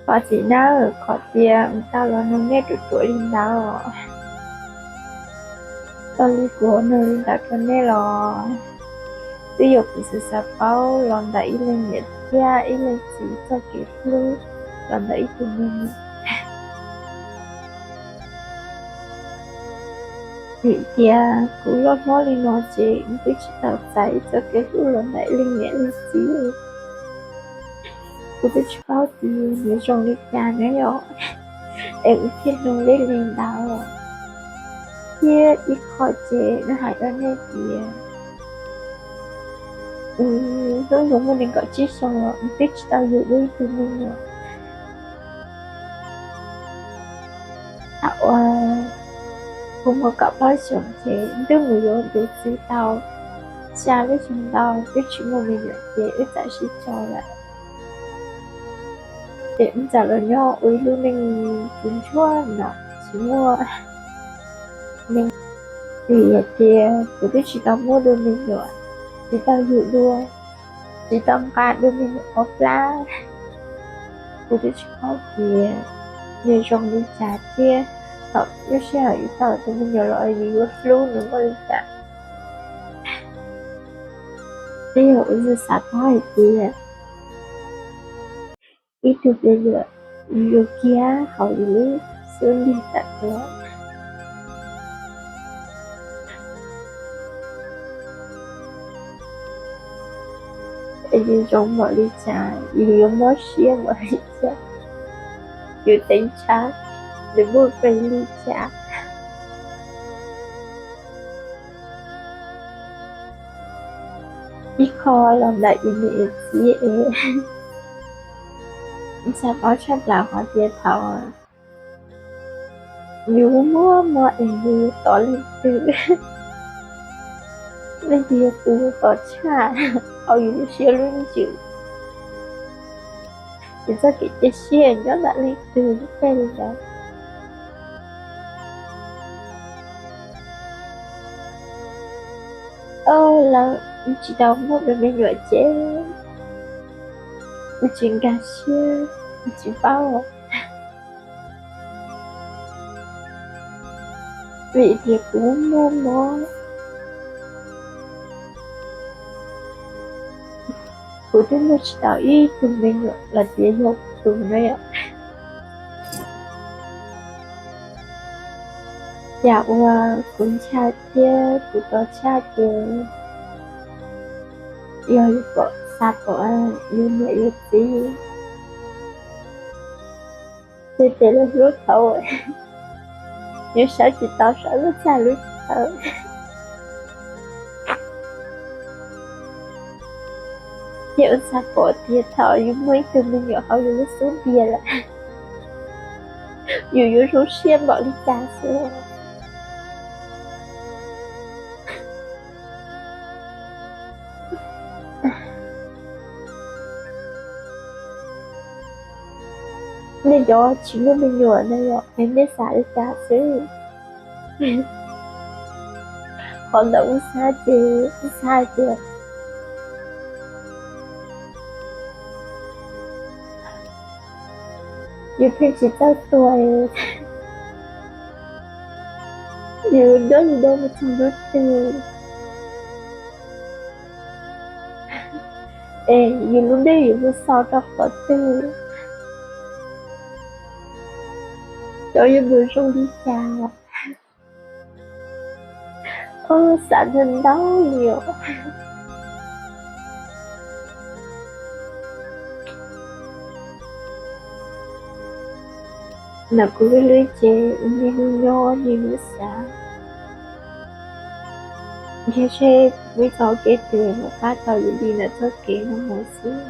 Thov txim nawb, qhov tias kuv tau los nug nej ruam ruam li ntawd. Tau li kuv nug li ntawd rau nej los twb yog kuv xav xav paub los ntawm ib leeg niam thiab ib leeg txiv txoj kev hlub los ntawm ib tug me nyuam. Vim tias kuv loj hlob li no ces kuv twb tsis tau txais ib txoj kev hlub los ntawm ib leeg niam leej txiv. Kuv twb tsis paub tias nws zoo li cas na yom, es kuv thiaj nug li li ntawd. Thiab ib qho ces kuv hais rau nej tias hnub nyoog muaj nees nkaum tsib xyoo los kuv twb tsis tau yug dua ib tug me nyuam. Thaum uas kuv muaj kaum plaub xyoos ces wb twb mus yuav tus txiv tau xya lub xyoo ntau twb tsis muaj me nyuam ces wb txawm sib tso lawm. Ces wb txawm los nyob ua ib lub neej tsis ntsuag no, tsis muaj neej. Vim hais tias kuv twb tsis tau muaj dua me nyuam, tsis tau yug dua, tsis tau nqa dua me nyuam ob plab, kuv twb tsis paub tias nws zoo li cas thiab thaum lub sij hawm yuav tau tus me nyuam los yus yuav hlub nws muaj li cas. Twb yog kuv xav paub hais tias ib tug me nyuam yus yuav kiag hauv yus lub xub ntiag tawm tuaj, es yus zoo npaum li cas, yus yuav mob siab npaum li cas, yus teev tshaj nws muaj nqis li cas. Ib qho los ntawm yus niam yus txiv es xav paub tshaj plaws hais tias thaum yus muaj mob es yus yuav tos leej twg, leej twg yog tus tos tshaj hauv yus lub siab lub ntsws. Yus txoj kev cia siab nyob ntawm leej twg lub caij li ntawd. Lawv tsis tau muaj me nyuam ces kuv tsis nkag siab, kuv tsis paub. Vim tias kuv muaj mob, kuv twb muaj tsis tau ib tug me nyuam los tias yog tus no yom. Yam uas kuv ntshai thiab kuv tos tshaj ces yog yus pom, xav pom yus niam yus txiv ces tes lub hlub thaum yus sawv tsis tau sawv lub txaj lub chaw. Ces ua xav pom tias thaum yus muaj ib tug me nyuam hauv yus lub xub ntiag lawm, yus yuav zoo siab npaum li cas xwb. Nej cov tsis muaj me nyuam na yom, es nej xav li cas xwb? Qhov ntawd kuv xav ces kuv xav tias yus pheej tsis txawj tuag, yus nyob li no mus txog hnub twg, es yus lub neej yuav mus xaus rau qhov twg, cov yuav mus zoo li cas. Xav ntau ntau li os. Ntawm kuv lub lub cev ua niaj hnub nyob niaj hnub xav, nrhiav seb muaj ib txoj kev twg los pab tau yus li ntawm txoj kev no mus xwb.